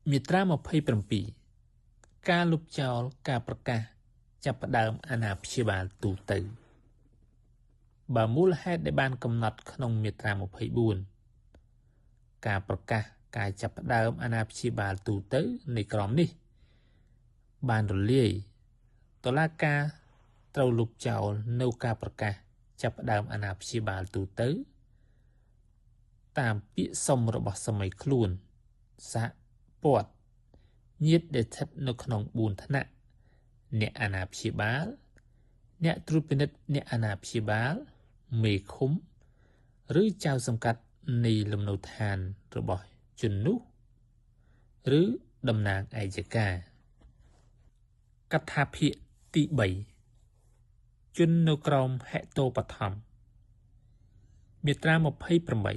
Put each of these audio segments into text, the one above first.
មាត្រា27ការលុបចោលការប្រកាសចាប់ផ្ដើមអាណាព្យាបាលទូទៅបើមូលហេតុដែលបានកំណត់ក្នុងមាត្រា24ការប្រកាសការចាប់ផ្ដើមអាណាព្យាបាលទូទៅនៃក្រមនេះបានរលាយតុលាការត្រូវលុបចោលនៅការប្រកាសចាប់ផ្ដើមអាណាព្យាបាលទូទៅតាមពាក្យសុំរបស់សម័យខ្លួនសហព័ន្ធញាតិដែលស្ថិតនៅក្នុង4ថ្នាក់អ្នកអាណាព្យាបាលអ្នកត្រួតពិនិត្យអ្នកអាណាព្យាបាលមេឃុំឬចៅសង្កាត់នៃលំនៅឋានរបស់ជននោះឬតំណាងអយ្យការកថាភាគទី3ជននៅក្រោមហេតុបឋមមាត្រា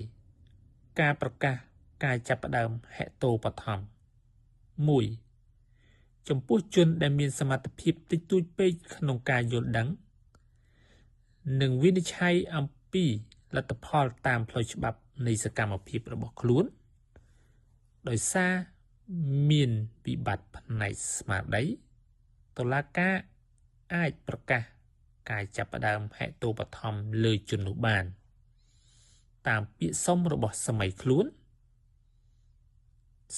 28ការប្រកាសការចាប់ផ្ដើមហេតុបឋម1ចំពោះជនដែលមានសមត្ថភាពតិចតួចពេកក្នុងការយល់ដឹងនិងវិនិច្ឆ័យអំពីលទ្ធផលតាមផ្លូវច្បាប់នៃសកម្មភាពរបស់ខ្លួនដោយសារមានវិបត្តិផ្នែកស្មារតីតុលាការអាចប្រកាសការចាប់ផ្ដើមហេតុបឋមលើជននោះបានតាមពាក្យសុំរបស់សម័យខ្លួន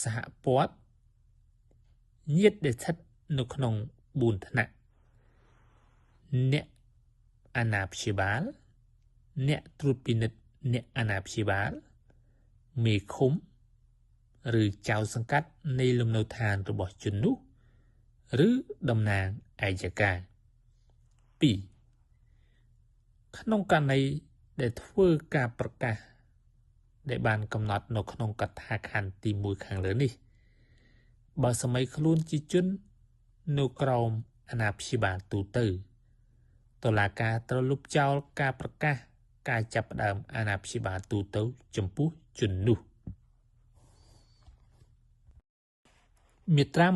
សហព័ន្ធញាតិដែលស្ថិតនៅក្នុង4ថ្នាក់អ្នកអាណាព្យាបាលអ្នកត្រួតពិនិត្យអ្នកអាណាព្យាបាលមេឃុំឬចៅសង្កាត់នៃលំនៅឋានរបស់ជននោះឬតំណាងអយ្យការ2ក្នុងករណីដែលធ្វើការប្រកាសដែលបានកំណត់នៅក្នុងកថាខណ្ឌទី1ខាងលើនេះបើសម័យខ្លួនជាជននៅក្រោមអាណាព្យាបាលទូទៅតុលាការត្រូវលុបចោលការប្រកាសការចាប់ផ្ដើមអាណាព្យាបាលទូទៅចំពោះជននោះមាត្រា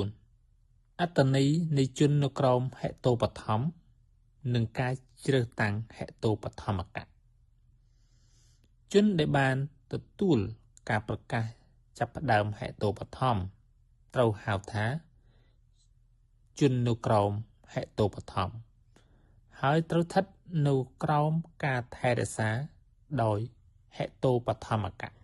29អត្ថន័យនៃជននៅក្រោមហេតុបឋមនិងការជ្រើសតាំងហេតុបឋមកៈជនដែលបានទទួលការប្រកាសចាប់ផ្ដើមហេតុបឋមត្រូវហៅថាជននៅក្រោមហេតុបឋមហើយត្រូវស្ថិតនៅក្រោមការថែរក្សាដោយហេតុបឋមកៈ